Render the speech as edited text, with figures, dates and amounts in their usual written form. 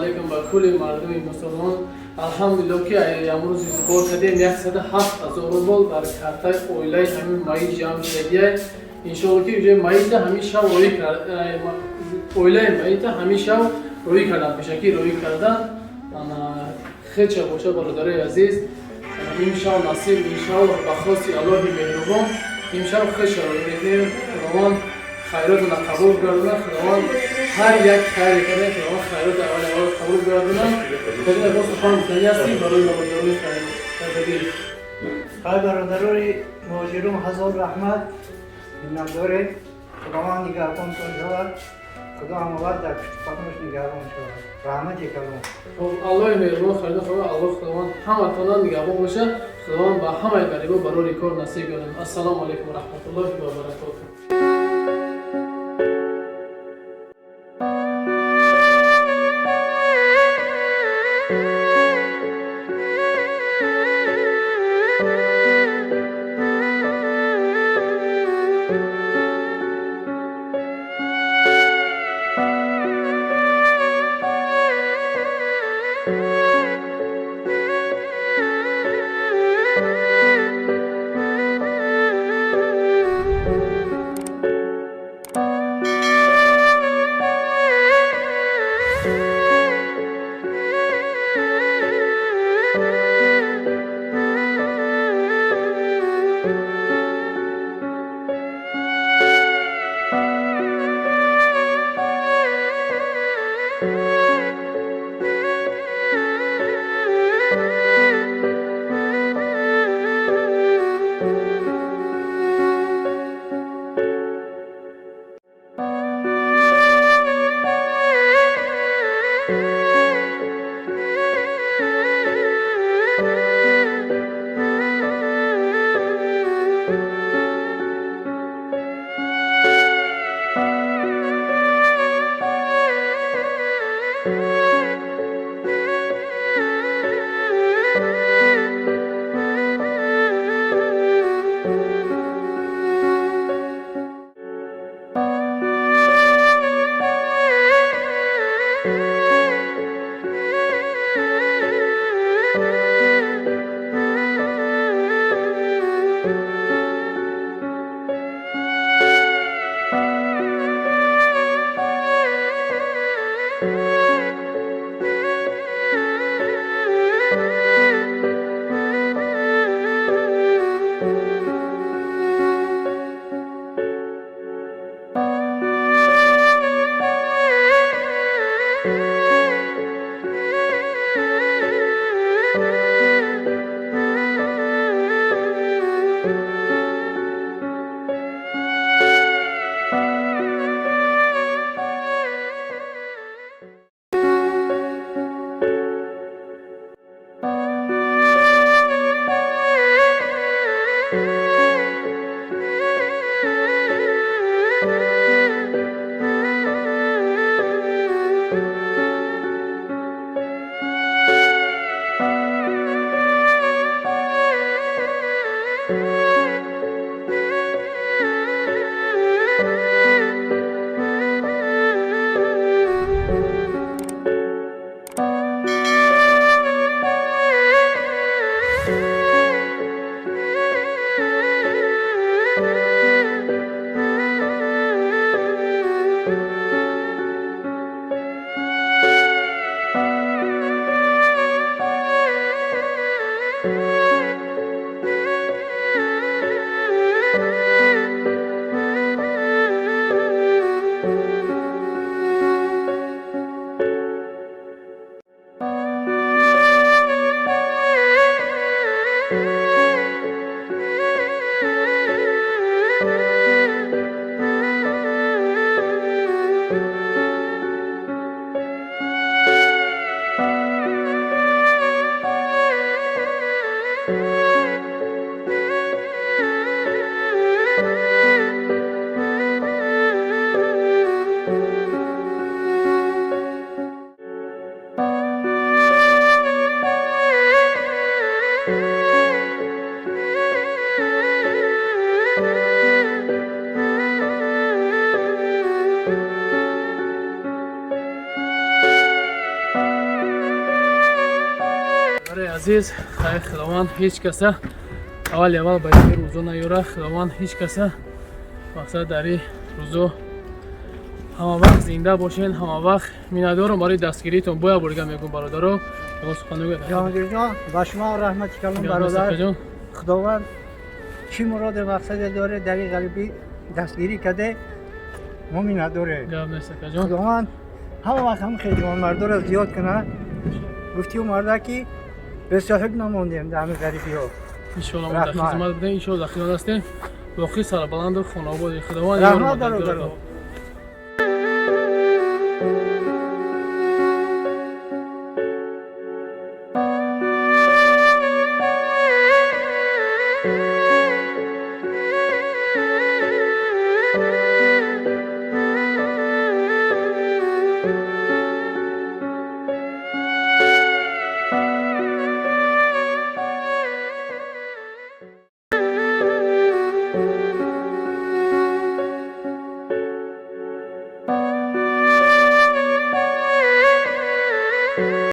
Алейкум ба кулли мардуми мусулмон. Алҳамдулиллоҳ, ки амрӯз сбор кардем 107 000 рубл дар картаи оилаи ҳамин маит ҷамъ шудагия. Иншоалло, ки уже маита ҳамин шав роӣ, оилаи маита ҳамин шав роӣ кардан, пешакӣ роӣ кардан. Хеча боша, бародарои азиз, имшав насиб, иншоалло, ба хости Аллоҳи меҳрубон имшав хеша роӣ мекунем. Худованд хайротона қабул гардонад. Худованд ҳар як хайре карда, Худованд хайроти аввали аввал қабул гардонад. Кадина боз сухан гуфтанӣ ҳастӣ барои бародарони хайркардагӣ? Хай, бародарони муҳоҷирон, ҳазор раҳмат, миннатдорем. Худованд нигаҳбонтон шавад. Худо ҳамавақт дар пушти паноҳаш нигаҳбон шавад. Раҳмати калон. Хоб, Аллоҳи меҳрубон хайрот худо, Аллоҳ Худованд ҳаматона нигаҳбон бошад. Худованд ба ҳамаи ғарибо барори кор насиб гардонад. Ассалому алайкум ва раҳматуллоҳи ва баракотуҳ. Азиз, хайр, Худованд ҳеҷ каса аввали аввал ба ин рӯзо наёра. Худованд ҳеҷ каса мақсад дар ин рӯзо ҳама вақт зинда бошен, ҳама вақт. Миннатдорам барои дастгиритон. Боя борга мегӯм, бародаро, ягон сухан мегӯяд? Ҷаҳонгирҷон, ба шумо раҳмати калон, бародар. Худованд чӣ муроду мақсаде доред, дар ин ғарибӣ дастгирӣ карде, мо миннатдорем. Гап нест, акаҷон. Худованд ҳама вақт ҳам хел ҷавонмардоро зиёд кунад. Гуфтиу марда ки бесоҳиб намондем дар ҳамин ғарибиҳо. Иншоалло, мо дар Раҳмат. хизмат будем, иншоалло, дар хизмат ҳастем. Боқӣ сарбаланду хонаободи. Худованд Раҳмат, бародаро.